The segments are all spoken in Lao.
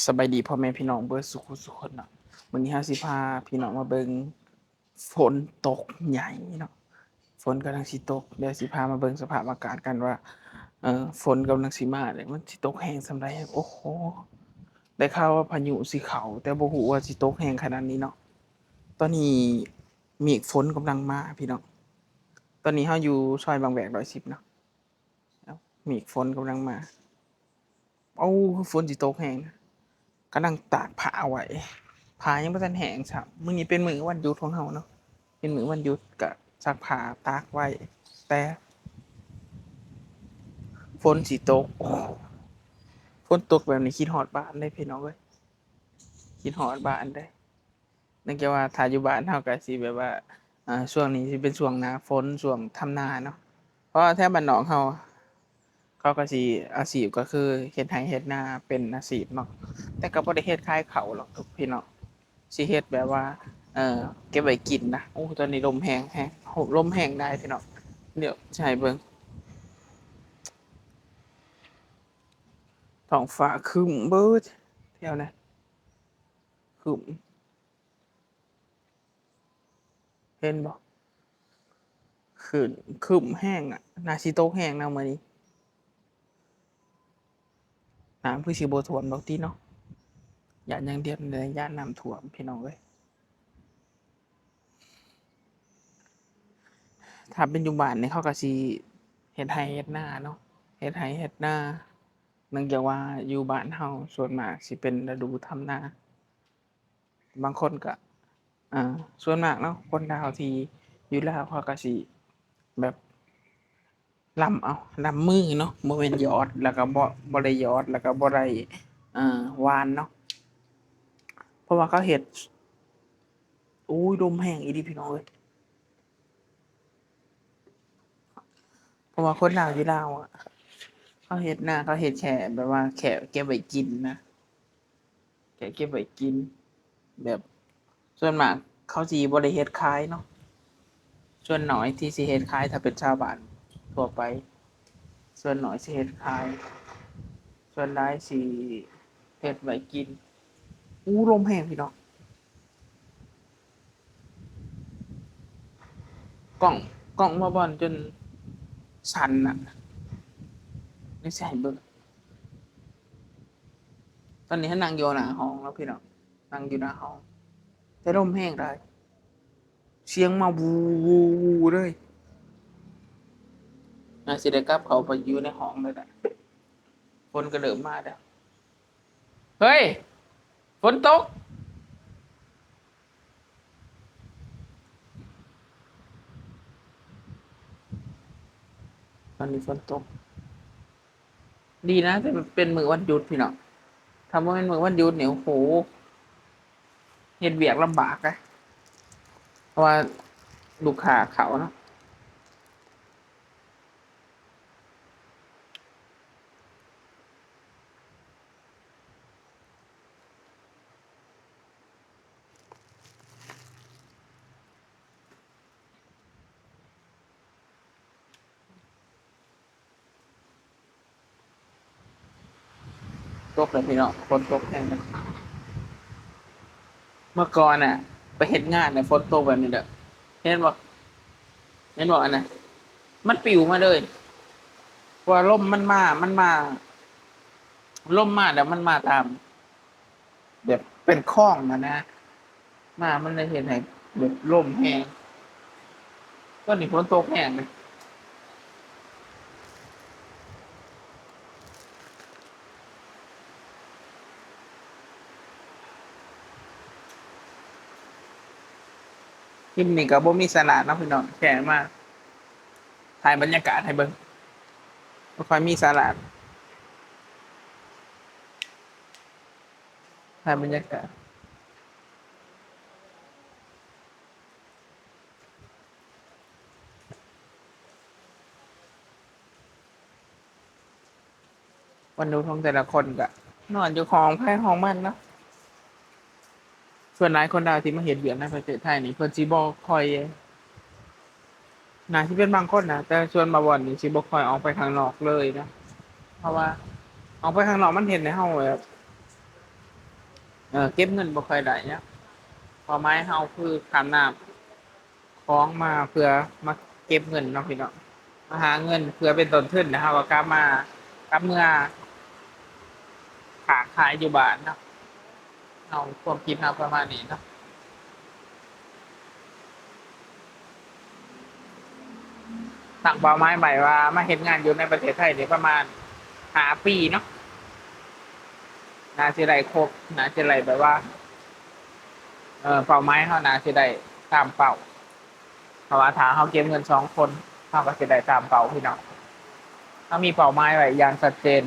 ສະບາຍດີພໍ່ແມ່ພີ່ນ້ອງເບິດສູ່ຜູ້ສູ່ຄົນເນາະ. ມື້ນີ້ເຮົາຊິພາພີ່ນ້ອງມາເບິ່ງຝົນຕົກໃຫຍ່ເນາະ, ຝົນກຳລັງຊິຕົກ. ດຽວຊິພາມາເບິ່ງສະພາບອາກາດກັນວ່າ ເອີ ຝົນກຳລັງຊິມາແລ້ວ ມັນຊິຕົກແຮງສ່ຳໃດ. ໂອ້ໂຫ ໄດ້ຂ່າວວ່າພາຍຸຊິເຂົ້າ ແຕ່ບໍ່ຮູ້ວ່າຊິຕົກແຮງຂະໜາດນີ້ເນາະ. ຕອນນີ້ເມກຝົນກຳລັງມາພີ່ນ້ອງ. ຕອນນີ້ເຮົາຢູ່ຊອຍບາງແວກຮ້ອຍສິບເນາະ. ເອົ້າ ເມກຝົນກຳລັງມາ. ໂອ້ ຝົນຊິຕົກແຮງ. ກຳລັງຕາກຜ້າໄວ້. ຜ້າຍັງບໍ່ທັນແຫ້ງຊ້ຳ. ມື້ນີ້ເປັນມື້ວັນຢຸດຂອງເຮົາເນາະ. ເປັນມື້ວັນຢຸດ ກະຊັກຜ້າຕາກໄວ້. ແຕ່ຝົນຊິຕົກ. ໂອ້ ຝົນຕົກແບບນີ້ຄິດຮອດບ້ານເດ້ພີ່ນ້ອງເອີຍ. ຄິດຮອດບ້ານເດ້. ເນື່ອງຈາກວ່າຖ້າຢູ່ບ້ານເຮົາກະຊິແບບວ່າ ອ່າ ຊ່ວງນີ້ຊິເປັນຊ່ວງໜ້າຝົນ ຊ່ວງທຳນາເນາະ. ເພາະວ່າແຖວບ້ານນອກເຮົາ ເຂົາກະຊິ ອາຊີບກະຄືເຮັດໄຮ່ເຮັດນາເປັນອາຊີບເນາະ, ແຕ່ກະບໍ່ໄດ້ເຮັດຂາຍເຂົ້າດອກພີ່ນ້ອງ, ຊິເຮັດແບບວ່າ ເອີ ເກັບໄວ້ກິນນະ. ໂອ້ ຕອນນີ້ລົມແຮງ ແຮງ ໂອ້ ລົມແຮງຫຼາຍພີ່ນ້ອງ. ດຽວຊິໃຫ້ເບິ່ງ ທ້ອງຟ້າຄຶ້ມເບິດແຖວນັ້ນ ຄຶ້ມ. ເຫັນບໍ່? ຂຶ້ນ ຄຶ້ມແຮງອະ, ໜ້າຊິຕົກແຮງນະມື້ນີ້. ນ້ຳຄືຊິບໍ່ຖ້ວມດອກຕິເນາະ, ຢ້ານຢ່າງດຽວນີ້ແຫຼະ ຢ້ານນ້ຳຖ້ວມພີ່ນ້ອງເອີຍ. ຖ້າເປັນຢູ່ບ້ານນີ້ ເຂົາກະຊິເຮັດໄຮ່ເຮັດນາເນາະ, ເຮັດໄຮ່ເຮັດນາ. ເນື່ອງຈາກວ່າຢູ່ບ້ານເຮົາສ່ວນມາກຊິເປັນລະດູທຳນາ. ບາງຄົນກະ ອ່າ ສ່ວນມາກເນາະ ຄົນລາວທີ່ຢູ່ລາວ ເຂົາກະຊິແບບລຳເອົາ ລຳມືເນາະ, ບໍ່ແມ່ນຢອດ ແລ້ວກະບໍ່ ບໍ່ໄດ້ຢອດ ແລ້ວກະບໍ່ໄດ້ ອ່າ ຫວ່ານເນາະ. ເພາະວ່າເຂົາເຮັດ ໂອ້ຍ ລົມແຮງອີ່ຫຼີພີ່ນ້ອງເອີຍ. ເພາະວ່າຄົນລາວຢູ່ລາວອະ ເຂົາເຮັດນາ ເຂົາເຮັດແຄ່ແບບວ່າແຄ່ເກັບໄວ້ກິນນະ, ແຄ່ເກັບໄວ້ກິນ. ແບບສ່ວນມາກເຂົາຊິບໍ່ໄດ້ເຮັດຂາຍເນາະ, ສ່ວນໜ້ອຍທີ່ຊິເຮັດຂາຍ ຖ້າເປັນຊາວບ້ານທົ່ວໄປ ສ່ວນໜ້ອຍຊິເຮັດຂາຍ, ສ່ວນຫຼາຍຊິເຮັດໄວ້ກິນ. ອູ້ ລົມແຮງພີ່ນ້ອງ. ກ້ອງ ກ້ອງມາບ່ອນຈົນສັ່ນນະ, ດຽວຊິໃຫ້ເບິ່ງ. ຕອນນີ້ເຮົານັ່ງຢູ່ໜ້າຫ້ອງແລ້ວພີ່ນ້ອງ, ນັ່ງຢູ່ໜ້າຫ້ອງ ແຕ່ລົມແຮງຫຼາຍ, ສຽງມາ ວູ ວູ ວູ ເລີຍ. ໜ້າຊິໄດ້ກັບເຂົ້າໄປຢູ່ໃນຫ້ອງເລີຍແຫຼະ, ຝົນກະເລີ່ມມາແລ້ວ. ເຮີ້ຍ ຝົນຕົກ. ຕອນນີ້ຝົນຕົກ. ດີນະ ແຕ່ເປັນມື້ວັນຢຸດພີ່ນ້ອງ, ຖ້າບໍ່ແມ່ນມື້ວັນຢຸດນີ້ ໂອ້ໂຫ ເຮັດວຽກລຳບາກເດ້, ເພາະວ່າລູກຄ້າເຂົ້າເນາະ. ຕົກແລ້ວພີ່ນ້ອງ, ຝົນຕົກແຮງ. ເມື່ອກ່ອນນະ ໄປເຮັດງານນະ ຝົນຕົກແບບນີ້ເດີ້, ເຫັນບໍ່? ເຫັນບໍ່? ອັນນັ້ນ ມັນປິວມາເລີຍ, ເພາະວ່າລົມມັນມາ ມັນມາ ລົມມາແລ້ວມັນມາຕາມ ແບບເປັນຄອງຫັ້ນນະ, ມາມັນເລີຍເຮັດໃຫ້ແບບລົມແຮງ. ຕອນນີ້ຝົນຕົກແຮງເດ້. ຄລິບນີ້ກະບໍ່ມີສາລະເນາະພີ່ນ້ອງ, ແຄ່ມາຖ່າຍບັນຍາກາດໃຫ້ເບິ່ງ, ບໍ່ຄ່ອຍມີສາລະ. ຖ່າຍບັນຍາກາດ. ວັນຢຸດຂອງແຕ່ລະຄົນກະນອນຢູ່ຫ້ອງໃຜຫ້ອງມັນເນາະ. ສ່ວນຫຼາຍຄົນລາວທີ່ມາເຮັດວຽກໃນປະເທດໄທນີ້ ເພິ່ນຊິບໍ່ຄ່ອຍ ໜ້າຊິເປັນບາງຄົນນະ, ແຕ່ສ່ວນບ່າວບ່ອນນີ້ຊິບໍ່ຄ່ອຍອອກໄປຂ້າງນອກເລີຍນະ, ເພາະວ່າອອກໄປຂ້າງນອກມັນເຮັດໃຫ້ເຮົາແບບ ເອີ ເກັບເງິນບໍ່ຄ່ອຍໄດ້ເນາະ. ເປົ້າໝາຍເຮົາຄືຂ້າມນ້ຳຂອງມາເພື່ອມາເກັບເງິນເນາະພີ່ນ້ອງ, ມາຫາເງິນເພື່ອເປັນຕົ້ນທຶນ ແລ້ວເຮົາກໍກັບມາ ກັບເມືອຄ້າຂາຍຢູ່ບ້ານເນາະ. ເຮົາ ຄວາມຄິດເຮົາປະມານນີ້ເນາະ. ຕັ້ງເປົ້າໝາຍໄວ້ວ່າມາເຮັດງານຢູ່ໃນປະເທດໄທນີ້ປະມານຫ້າປີເນາະ, ໜ້າຊິໄດ້ຄົບ ໜ້າຊິໄດ້ແບບວ່າ ເອີ ເປົ້າໝາຍເຮົາໜ້າຊິໄດ້ຕາມເປົ້າ. ເພາະວ່າຖ້າເຮົາເກັບເງິນສອງຄົນ ເຮົາກໍຊິໄດ້ຕາມເປົ້າພີ່ນ້ອງ. ເຮົາມີເປົ້າໝາຍໄວ້ຢ່າງຊັດເຈນ.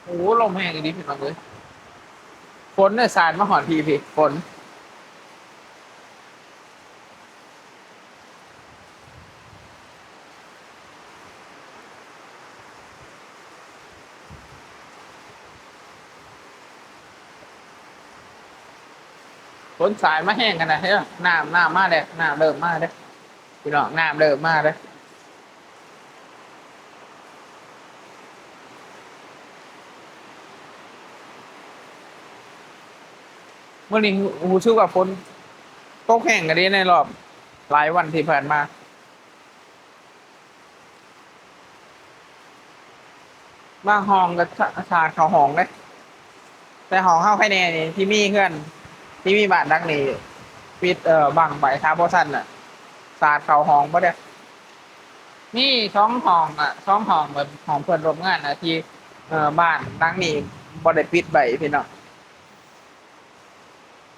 ໂອ້ ລົມແຮງອີ່ຫຼີພີ່ນ້ອງເອີຍ. ຝົນເນີ ສາດມາຮອດພີ້ ພີ້ ຝົນ. ຝົນສາດມາແຮງຂະໜາດເດີ. ນ້ຳ ນ້ຳມາແລ້ວ, ນ້ຳເລີ່ມມາແລ້ວ ພີ່ນ້ອງ, ນ້ຳເລີ່ມມາແລ້ວ. ມື້ນີ້ຮູ້ ຮູ້ສຶກວ່າຝົນຕົກແຮງກະເດ ໃນລອບຫຼາຍວັນທີ່ຜ່ານມາ. ບາງຫ້ອງກໍສາ ສາດເຂົ້າຫ້ອງເດ້, ແຕ່ຫ້ອງເຮົາໃຄແນ່ນີ້ ທີ່ມີເຮືອນ ທີ່ມີບ້ານຫຼັງນີ້ປິດ ເອີ ບັ້ງໄວ້, ຖ້າບໍ່ຊັ້ນນະ ສາດເຂົ້າຫ້ອງເບິດເດ້. ມີສອງຫ້ອງອະ ສອງຫ້ອງ ແບບຫ້ອງເພື່ອນຮ່ວມງານນະ ທີ່ ເອີ ບ້ານຫຼັງນີ້ບໍ່ໄດ້ປິດໄວ້ ພີ່ນ້ອງ.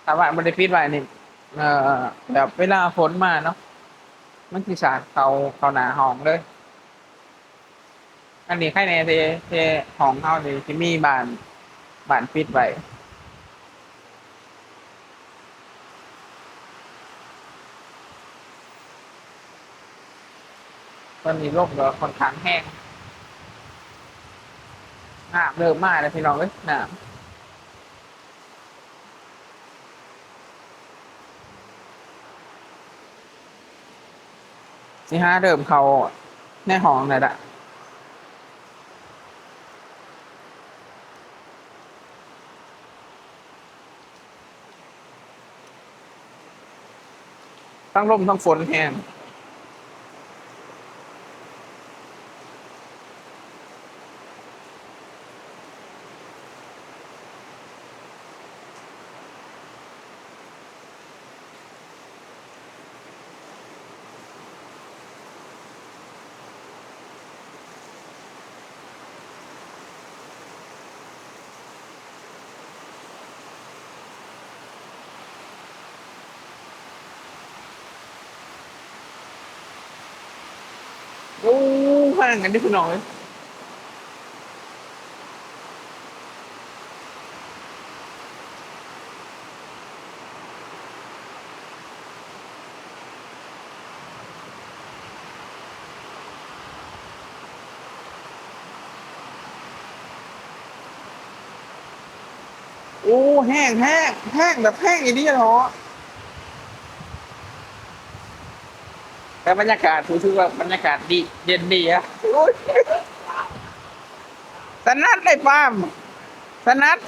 ຖ້າວ່າບໍ່ໄດ້ປິດໄວ້ນີ້ ເອີ ແບບເວລາຝົນມາເນາະ ມັນຊິສາດເຂົ້າ ເຂົ້າໜ້າຫ້ອງເລີຍ. ອັນນີ້ໃຄແນ່ທີ່ ທີ່ຫ້ອງເຮົານີ້ຊິມີບານ ບານປິດໄວ້. ຕອນນີ້ລົມກໍຄ່ອນຂ້າງແຮງ. ນ້ຳເລີ່ມມາແລ້ວພີ່ນ້ອງເອີຍ, ນ້ຳຊິຫາເລີ່ມເຂົ້າໃນຫ້ອງແລ້ວລະ. ທັງລົມທັງຝົນແຮງ. ໂອ້ ຫ່າງກັນເດ້ພີ່ນ້ອງເອີຍ. ໂອ້ ແຮງ ແຮງ ແຮງ ແບບແຮງອີ່ຫຼີເນາະ. ແຕ່ບັນຍາກາດ ຮູ້ສຶກວ່າບັນຍາກາດດີ ເຢັນດີອະ. ໂອ້ຍ ສະໜັດເລີຍປາມ ສະໜັດ.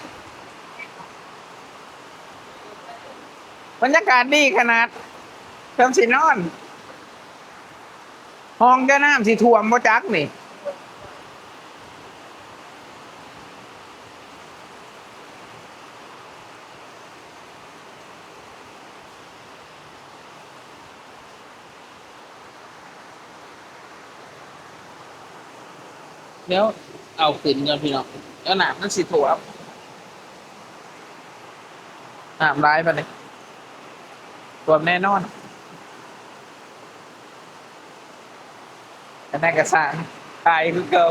ບັນຍາກາດດີຂະໜາດ ເກືອບຊິນອນ. ຫ້ອງຈະນ້ຳຊິຖ້ວມບໍ່ຈັກນີ້. ດຽວເອົາຂຶ້ນກ່ອນພີ່ນ້ອງ, ດຽວນ້ຳມັນຊິຖ້ວມ. ນ້ຳຫຼາຍປານນີ້ ຖ້ວມແນ່ນອນ. ອັນນັ້ນກໍສ້າງ ຕາຍຄືເກົ່າ.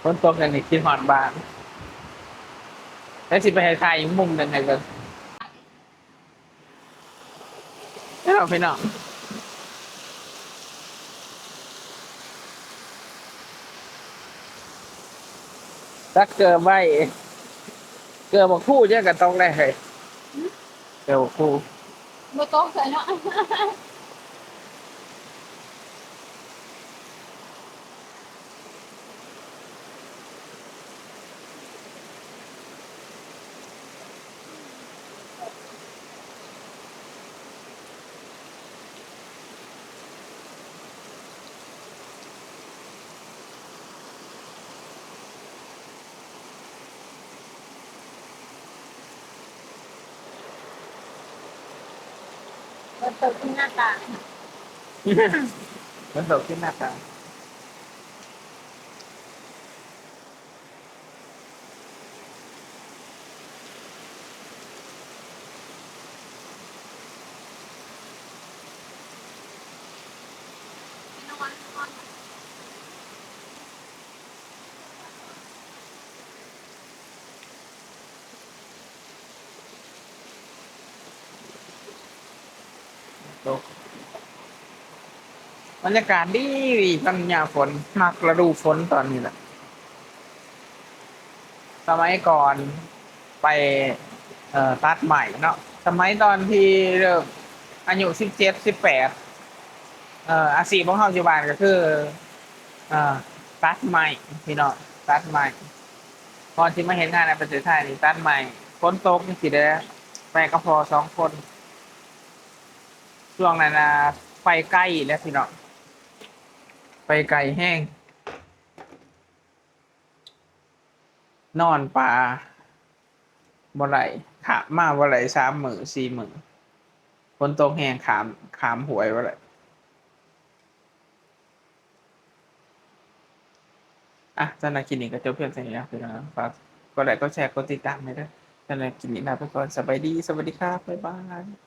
ຝົນຕົກຢ່າງນີ້ຄິດຮອດບ້ານ. ແລ້ວຊິໄປໃຫ້ຖ່າຍອີກມຸມໜຶ່ງໃຫ້ເບິ່ງ. ພີ່ນ້ອງ ຕັກເກີບໄວ້. ເກືອບັກຄູຫຍັງກໍຕົກໄດ້ເຮີ້ຍ ເກືອບັກຄູ ບໍ່ຕົກໃສ່ເນາະ. ຝົນຕົກຂຶ້ນໜ້າຕ່າງ ຝົນຕົກຂຶ້ນໜ້າຕ່າງ. ຕົກ ບັນຍາກາດດີ ຕອນຍາມຝົນ ມັກລະດູຝົນຕອນນີ້ແຫຼະ. ສະໄໝກ່ອນໄປ ເອີ ຕັດໄມ້ເນາະ ສະໄໝຕອນທີ່ເລີ່ມອາຍຸສິບເຈັດ ສິບແປດ ເອີ ອາຊີບຂອງເຮົາຢູ່ບ້ານກໍຄື ເອີ ຕັດໄມ້ພີ່ນ້ອງ ຕັດໄມ້. ກ່ອນຊິມາເຮັດງານໃນປະເທດໄທນີ້ ຕັດໄມ້ ຝົນຕົກຈັ່ງຊີ້ແຫຼະ ໄປກັບພໍ່ສອງຄົນ. ຊ່ວງນັ້ນນະ ໄປໄກແຫຼະພີ່ນ້ອງ ໄປໄກແຮງ. ນອນປ່າບໍ່ໄດ້ ຂ້າມມາບໍ່ໄດ້ສາມມື້ສີ່ມື້ ຝົນຕົກແຮງ ຂ້າມ ຂ້າມຫ້ວຍບໍ່ໄດ້. ອ່ະ ສຳລັບຄລິບນີ້ກໍຈົບພຽງເທົ່ານີ້ນະພີ່ນ້ອງ ຝາກກົດໄລກົດແຊ ກົດຕິດຕາມໃຫ້ເດີ້. ສຳລັບຄລິບນີ້ລາໄປກ່ອນ ສະບາຍດີ ສະຫວັດດີຄັບ ບາຍບາຍ.